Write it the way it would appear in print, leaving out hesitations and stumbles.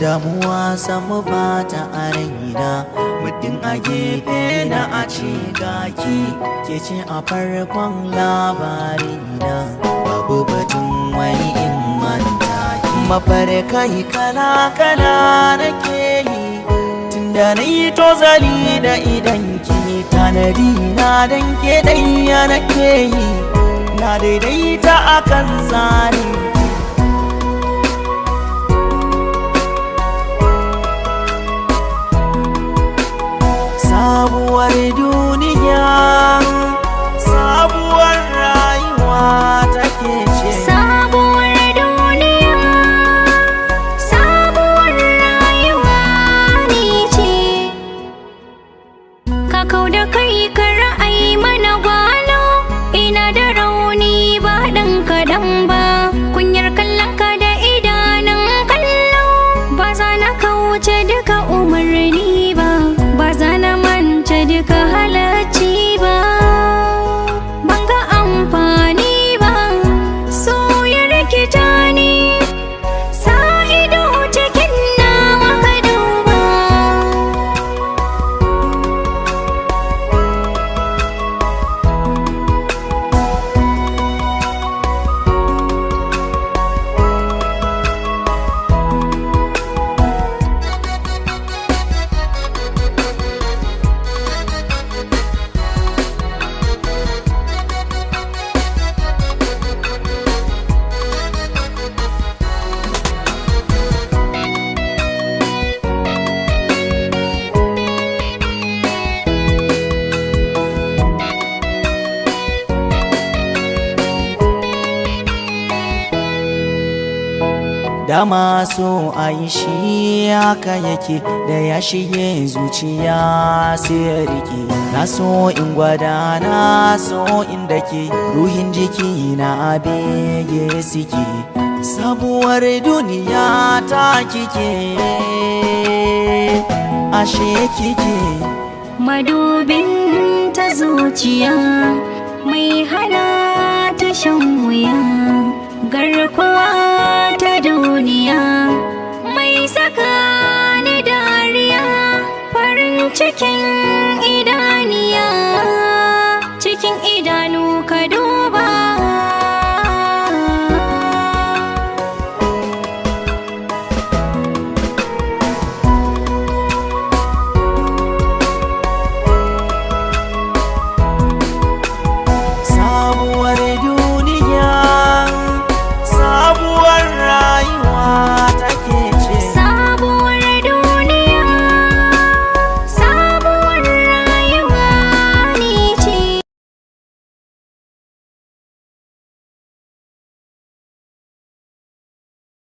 Damuwa samu bata a raina, muddin a gefe na a ce gaki, ke ce a farkon labarina. Babu batun wani in manta ki. Mafarkai kala kala nake yi, tunda na yi tozali da idan ki, tanadi na dan ke ɗaya nake yi, na daidaita akan tsarin. Sabuwar duniya, sabuwar rayuwa take ce. Sabuwar duniya, sabuwar rayuwa ni ce. Ka kau da kai ka ra'ayi mana gwalo, ina da rauni ba ɗan kaɗan ba. Kunyar kallon ka da idanun kallo, ba za na kauce duka umarni ba, ba za na mance duka halacci ba. Ban ga amfani ba, so ya rikita ni, sa ido cikin nawa ka duba. Dama so a yi shi haka yake, da ya shige zuciya sai ya rike. Na so in gwada, na so in dake, ruhin jiki na bege suke. Sabuwar duniya ta kike, ashe kike. Madubin ta zuciya mai hana ta shan wuya, garkuwa ta duniya mai saka ni dariya, farin cikin idaniya, cikin idanu ka.